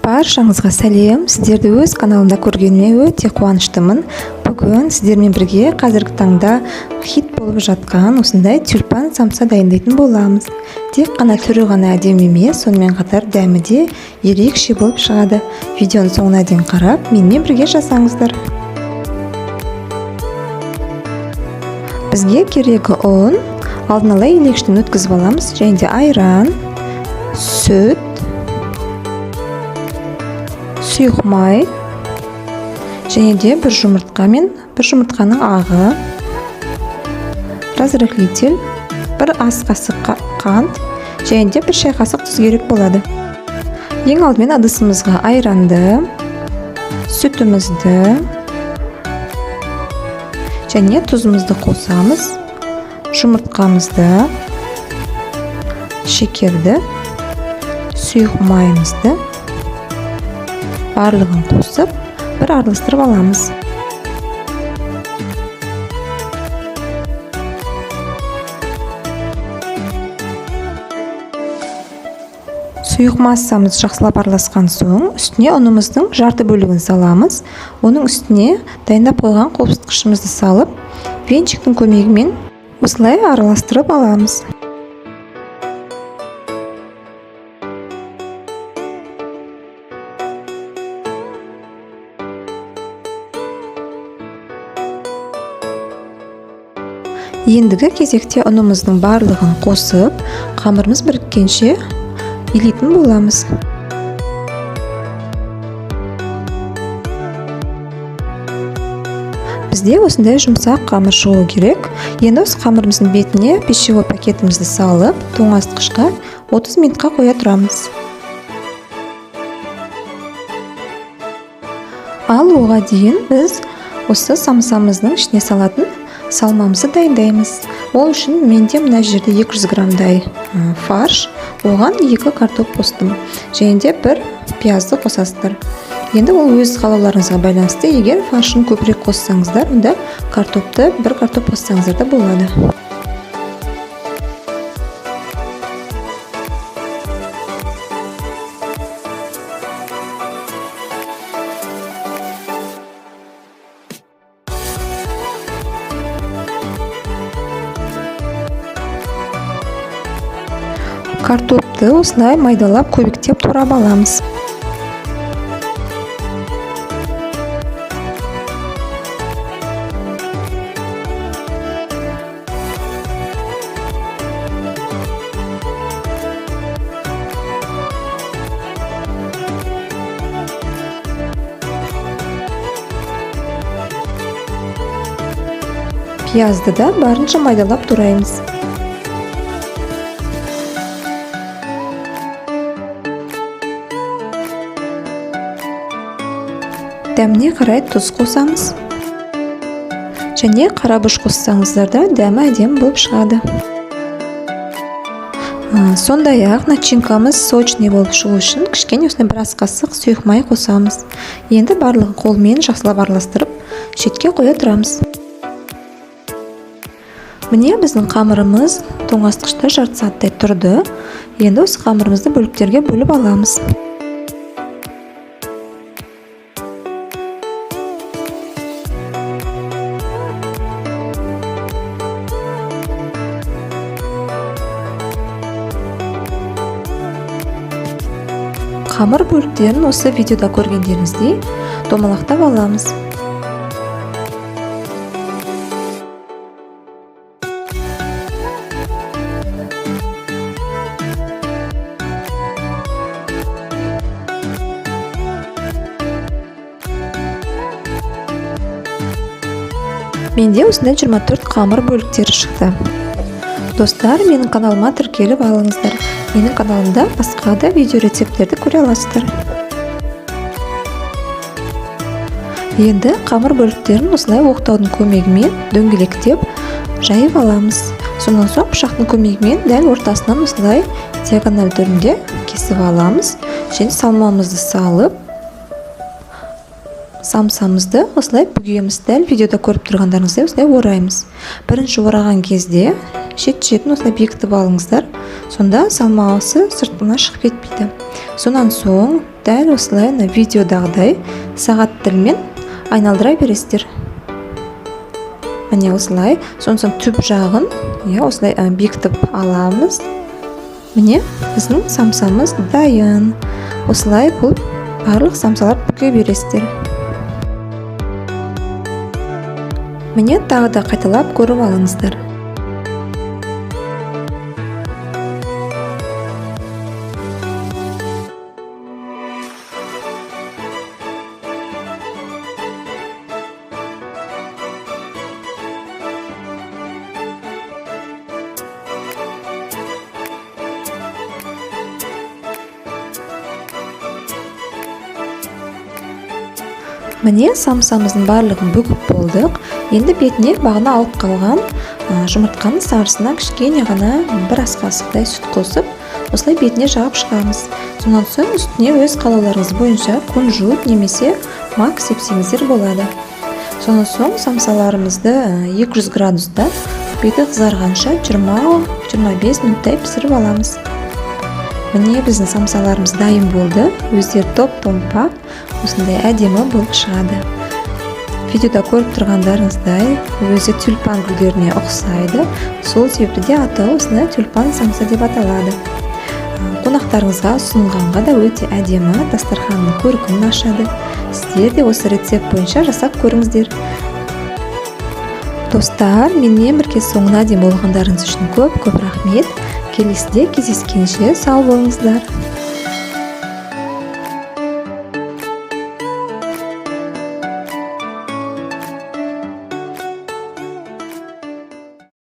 Баршаңызға сәлем! Сіздерді өз каналымда көргеніме өте қуаныштымын. Бүгін сіздермен бірге қазіргі таңда хит болып жатқан осындай тюльпан самса дайындайтын боламыз. Тек қана түрі ғана әдемі емес, сонымен қатар дәмі де ерекше болып шығады. Видеоның соңына дейін қарап, менімен бірге жасаңыздар. Бізге керегі ұн, алдын ала елегіштен өткізіп аламыз, және де айран, сүт, сұйық май және де бір жұмыртқа мен бір жұмыртқаның ағы, разрыхлитель, бір ас қасық қант және де бір шай қасық тұз керек болады. Ең алдымен ыдысымызға айранды, сүтімізді және тұзымызды қосамыз, жұмыртқамызды, шекерді, сұйық майымызды барлығын қосып, бір араластырып аламыз. Сұйық массамыз жақсылап араласқан соң, үстіне ұнымыздың жарты бөлігін саламыз. Оның үстіне дайындап қойған қопсытқышымызды салып, венчиктің көмегімен осылай араластырып аламыз. Ендігі кезекте ұнымыздың барлығын қосып, қамырымыз біріккенше илейтін боламыз. Бізде осындай жұмсақ қамыр шығу керек. Енді осы қамырымыздың бетіне пищевой пакетімізді салып, тоңазытқышқа 30 минутқа қоя тұрамыз. Ал оға дейін біз осы самсамыздың ішіне салатын салмамызды дайындаймыз. Ол үшін менде мына жерде 200 граммдай фарш, оған 2 картоп қостым. Және де бір пиязды қосасыздар. Енді ол өз қалауларыңызға байланысты. Егер фаршын көбірек қоссаңыздар, онда картопты бір картоп қоссаңыздар да болады. Картопты осылай майдалап көбіктеп турап аламыз. Пиязды да барынша майдалап тураймыз. Дәміне қарай тұз қосамыз. Және қара бұрыш қоссаңыздар да дәмі әдемі болып шығады. Сондай-ақ начинкамыз сочный болып шығу үшін кішкене осындай бір ас қасық сұйық май қосамыз. Енді барлығын қолмен жақсылап араластырып, шетке қоя тұрамыз. Міне біздің қамырымыз тоңазытқышта жарты сағаттай тұрды. Енді осы қамырымызды бөліктерге бөліп аламыз. Қамыр бөліктерін осы видеода көргендеріңіздей домалақтап аламыз. Менде осындай 24 қамыр бөліктері шықты. Достар, менің каналыма тіркеліп алыңыздар. Менің каналымда басқа да видео рецепттерді көре аласыздар. Енді қамыр бөліктерін осылай оқтаудың көмегімен дөңгелектеп жайып аламыз. Сонан соң пышақтың көмегімен дәл ортасынан осылай диагональ түрінде кесіп аламыз. Және салмамызды салып, самсамызды осылай бүгеміз. Дәл видеода көріп тұрғандарыңыздай осылай ораймыз. Бірінші ораған кезде Шет-шетін осылай бекітіп алыңыздар. Сонда салмасы сыртына шығып кетпейді. Сонан соң дәл осылай мына видеодағыдай сағат тілімен айналдыра бересіздер. Міне осылай. Сонан соң түп жағын, иә, осылай бекітіп аламыз. Міне біздің самсамыз дайын. Осылай бұл барлық самсаларды бүге бересіздер. Міне тағы да қайталап көріп алыңыздар. Міне самсамыздың барлығын бүгіп болдық. Енді бетіне бағана алып қалған жұмыртқаның сарысына кішкене ғана бір ас қасықтай сүт қосып, осылай бетіне жағып шығамыз. Сонан соң үстіне өз қалауларыңыз бойынша кунжут немесе мак сепсеңіздер болады. Сонан соң самсаларымызды 200 градуста беті қызарғанша 20-25 минуттай пісіріп аламыз. Міне біздің самсаларымыз дайын болды. Өздері топ-томпақ, осындай әдемі болып шығады. Видеода көріп тұрғандарыңыздай, өзі тюльпан гүлдеріне ұқсайды. Сол себепті де атауы осындай тюльпан самса деп аталады. Қонақтарыңызға ұсынғанға да өте әдемі, дастарханның көркін ашады. Сіздер де осы рецепт бойынша жасап көріңіздер. Достар, менімен бірге соңына дейін болғандарыңыз үшін көп-көп рахмет. Келесіде кездескенше сау болыңыздар.